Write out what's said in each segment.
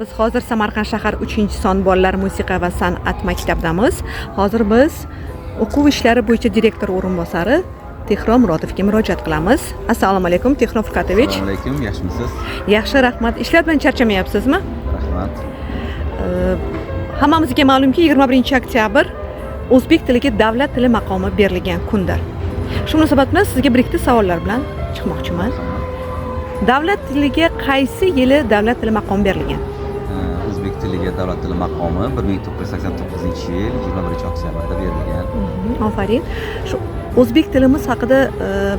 Biz hozir Samarqand shahar 3-son bolalar musiqa va san'at maktabidamiz. Hozir biz o'quv ishlari bo'yicha direktor o'rinbosari Tehron Murodovga murojaat qilamiz. Assalomu alaykum, Tehron Furqatovich. Assalomu alaykum, yaxshimisiz? Yaxshi, rahmat. Ishlar bilan charchamayapsizmi? Rahmat. Hammamizga ma'lumki, 21 oktyabr o'zbek tiliga davlat tili maqomi berilgan kundir. Shu munosabat bilan sizga bir ikkita savollar bilan chiqmoqchiman. Davlat tiliga qaysi yili davlat tili maqomi berilgan? O'zbek tiliga davlat tili maqomi 1989-yil 21 oktyabrda berilgan. Ofarin. Shu o'zbek tilimiz haqida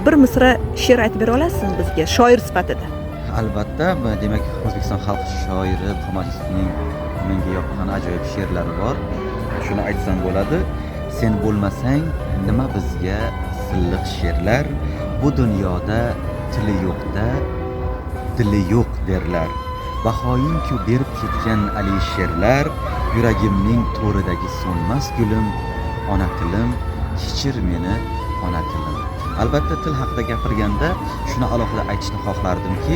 bir misra she'r aytib bera olasizmi bizga shoir sifatida? Albatta, demak, O'zbekiston xalq shoiri Muhammad Yusufning menga yoqqan ajoyib she'rlari bor. Shuni aytsam bo'ladi. Sen bo'lmasang nima bizga silliq she'rlar, bu dunyoda tili yo'qda dili yo'q derlar. Bahoying-ku berib ketgan Ali sherlar, yuragimning to'ridagi so'nmas gulim, ona tilim, kechir meni, ona tilim. Albatta, til haqida gapirganda shuni alohida aytishni xohlardimki,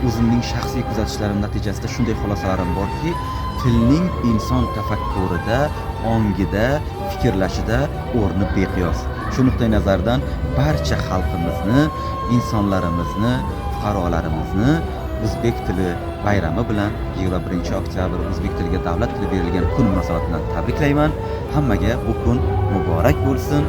o'zimning shaxsiy kuzatishlarim natijasida shunday xulosalarim borki, tilning inson tafakkurida, ongida, fikrlashida o'rni beqiyos. Shu nuqtai nazardan barcha xalqimizni, insonlarimizni, fuqarolarimizni o'zbek tili bayrami bilan, 21 oktyabr o'zbek tiliga davlat tili berilgan kun munosabati bilan tabriklayman. Hammaga bu kun muborak bo'lsin.